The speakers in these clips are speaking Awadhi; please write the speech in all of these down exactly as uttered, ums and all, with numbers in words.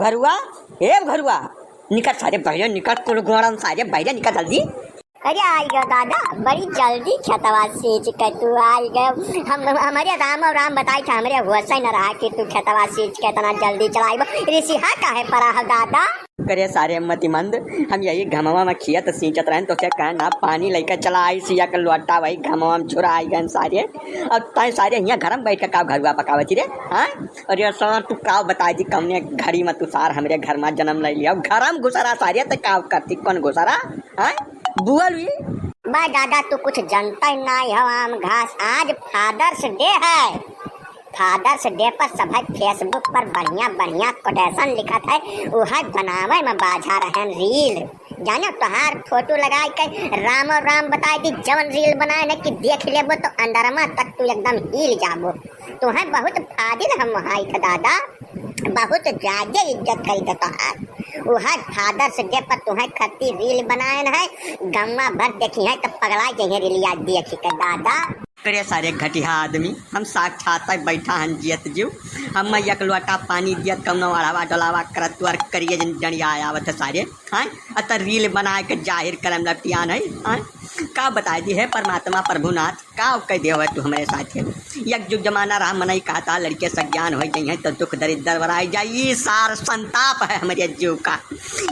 घरुआ, ए घरुआ, निकल सारे बहरे, निकल कुल गोड़न सारे बहरे, निकल जल्दी। अरे आई गयो दादा, बड़ी जल्दी खेतवा सींच के तू आई गयो। हम, हमरे राम और राम बताई था, हमरे होश ही न रहा कि तू खेतवा सींच के इतना जल्दी चलाइबो। रिसिहा काहे परा हो दादा? करे सारे मतिमंद, हम यही घमवा में खेत सींचत रहन तो क्या कहना, पानी लेके चला आई सिया के लोटा, वही घमवा में छुरा आई गए सारे। और तय सारे हियाँ घर में बैठ के का घरुआ पकावत रे, हाँ? अरे सर, तू का बताई दी, कौने घड़ी में तू सार हमरे घर में जन्म ले लिया, घर में घुसरा सारे, ते का करती, कौन घुसरा, हाँ? बोल भी। बा दादा, तू कुछ जनता ही नाई हो, आम घास। आज Father's Day है, Father's Day पर सब है Facebook पर बढ़िया बढ़िया quotation लिखत है, उहै बनावे में बाझा रहन reel। जानो, तोहार फोटो लगाई के रामो राम बताई दी, जवन reel बनाए न कि देख लेबो तो अंदरमा तक तू एकदम हिल जाबो। तोहै बहुत फाजिल हम वहाँ थे दादा, बहुत ज्यादा इज्जत करी थे तोहार। उहै Father's Day पर तोहै खत्ती reel बनाए न है, गम्मा भर देखी है तो पगला जइहे रीलिया देखी के दादा। करे सारे घटिया आदमी, हम साक्षात है बैठा हन जियत जीव, हम एक लोटा पानी दियत कौनो अढ़ावा डोलावा करत तुअर करिए जन जनिया आवत है सारे, हाँ? अत reel बनाए के जाहिर करम लटियान है, हाँ? का बताई दी है परमात्मा प्रभुनाथ, का कह दे है तू हमरे साथे? एक जुग जमाना रहा मनई कहता लड़के सज्ञान हो जाइए तो दुख दरिद्र बराई जाई, ई सार संताप है हमरे जीव का।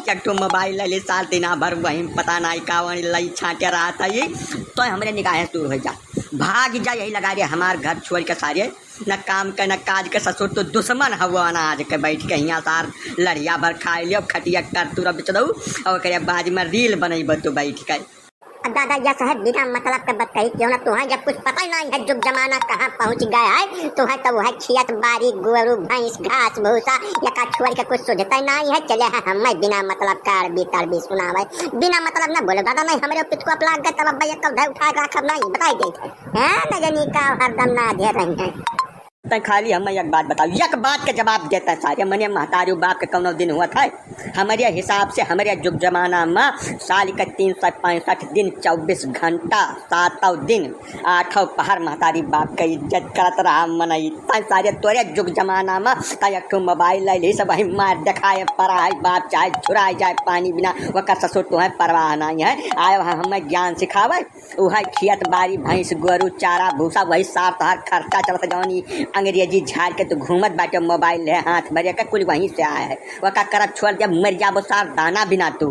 एक ठो mobile ले ले सार दिना भर वहीं पता नहीं का वहीं लई छाटे रहा था ये, तो हमरे निगाहें दूर हो जा। भाग जा यही लगा रे हमार घर छोड़ के सारे, न काम के न काज के, ससुर तो दुश्मन हवो अनाज के, बैठ के हियाँ सार लड़िया भर खाए लियो, खटिया कर तू रब चदऊ, और ओकरे बाद में reel बनैबो तू बैठ के। अब दादा यह साहब बिना मतलब के बात कही क्यों ना, तुहैं जब कुछ पता ही नहीं है, जुग जमाना कहाँ पहुँच गया है, तुहैं तो वह खेत बारी, गोरू, भैंस, घास, भूसा, यका छोड़ के कुछ सुझता ही नहीं है, चले हैं हम बिना मतलब का अरबी तरबी सुनावे, बिना मतलब ना बोले दादा, नहीं हमरे पित को अपना गत अब भैया कल उठा के रखब नहीं, बताई देते हैं। हैं, न जानी का हरदम ना दे रही हैं। तैं खाली हमें एक बात बताओ, एक बात के जवाब देते हैं सारे, मने महतारू बाप के कौनो दिन हुआ था? हमरे हिसाब से, हमरे जुग जमाना में साल के तीन सौ पैंसठ दिन, चौबीस घंटा, सातों दिन, आठों पहर महतारी बाप के इज्जत करत रहा मनई। तैं सारे तोरे जुग जमाना में तैं एक ठो mobile ले ली, सब वही मार देखाए परा है बाप, चाहे छुड़ाए जाए पानी बिना, वकर ससुर तुहैं परवाह नहीं है। आए वहाँ हमें ज्ञान सिखावे, उहै खेत बारी, भैंस, गोरू, चारा, भूसा, वही सार तोहार खर्चा चलत, जौन ई अंग्रेजी झाड़ के तू घूमत बाटे, mobile है हाथ भरे के, कुल वहीं से आए है। वका करत छोड़ दे, मर जाबो सार दाना बिना तू।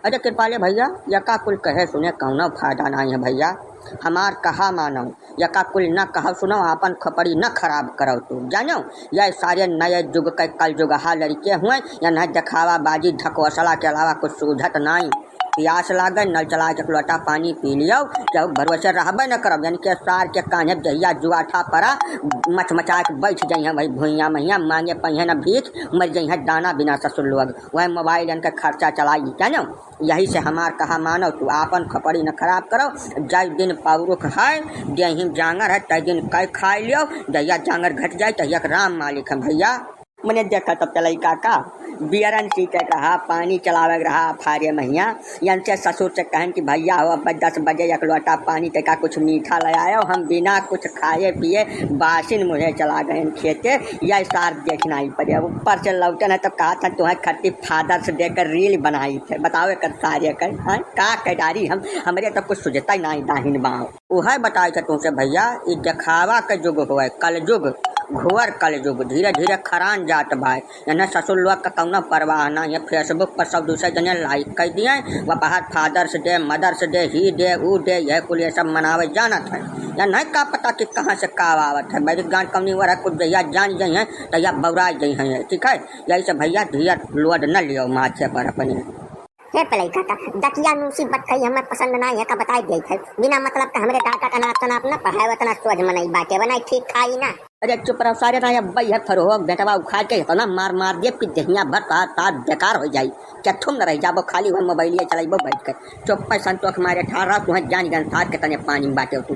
अरे कृपाले भैया, यका कुल कहे सुने कौनो फायदा नहीं है भैया, हमार कहा मानो, यका कुल न कहो सुनो, आपन खोपड़ी न खराब करो तू, जानो? यह सारे नए जुग के कलजुगहा लड़के हुए, या न देखावा बाजी ढकोसला के अलावा कुछ सूझत नहीं। प्यास लागे, नल चला के एक लोटा पानी पी लियो, केहू भरोसे रहबे न करब। यानी के सार के कान्हे जहिया जुआठा परा, मचमचा के बैठ जइहें वही भुइयां महिया, मांगे पइहें न भीख, मर जइहें दाना बिना ससुर लोग। वह mobile यानी के खर्चा चलाई, क्या न? यही से हमार कहा मानो, तू आपन खोपड़ी न खराब करो। जय दिन पौरुख है, देहिम जांगर है, तय दिन कई खाई लियो। जहिया जांगर घट जाए, तहिया के राम मालिक है भैया। मने देखा तब चलाई काका, बियरन सीते के रहा, पानी चलावे के रहा, फारे महिया, यन से ससुर से कहन कि भैया हो, अब दस बजे एक लोटा पानी, तेका कुछ मीठा ले आयो, हम बिना कुछ खाए पिए बासिन मुँहे चला गए खेते। यह सार देखना ही पड़े। ऊपर से लौटन है तब कहा था, तुम्हें खट्टी Father's Day का reel बनाई थे, बताओ एक सारे कर, हाँ, का कह डारी हम, हमरे तो कुछ सुझता ही नहीं दाहिन बाँव। उहै बताई थे तुमसे भैया, ई देखावा के जुग होय, कलजुग, घोर कलजुग, धीरे धीरे खरान जात बाय। इन्हें ससुर लोग का कौनो परवाह ना, ये Facebook पर सब दूसरे जने like कर दिए, वह बाहर Father's Day, Mother's Day, ही day, ऊ day, यह कुल ये सब मनावे जानत है। या नहीं का पता कि कहाँ से का आवत है, बैरिक गान कौनी वर है, कुछ जहिया जान जाइ हैं, तहिया बौराई जाइ हैं, ठीक है। यही से भैया धीरे load न लियो माथे पर अपने। हे पलई काका, दकिया नूसी बतकही हमें पसंद नाई है, का बताई देत है। बिना मतलब के हमरे डाटा का नाप तनाप न पढ़ाए, उतना सोझ मनई बाटे, बनाई ठीक खाई ना। अरे चुप रहो सारे ना, अब भाई है फरोहक बेटवा उखाड़ के इतना मार मार दिए कि देहिया भर तार तार बेकार हो जाई। क्या तुम न रह जाबो, खाली वह मोबाइलिया चलाइबो बैठ के। चुप पे संतोष मारे ठार रहा, तुम्हें जान गन साथ के तने पानी में बाटे तू।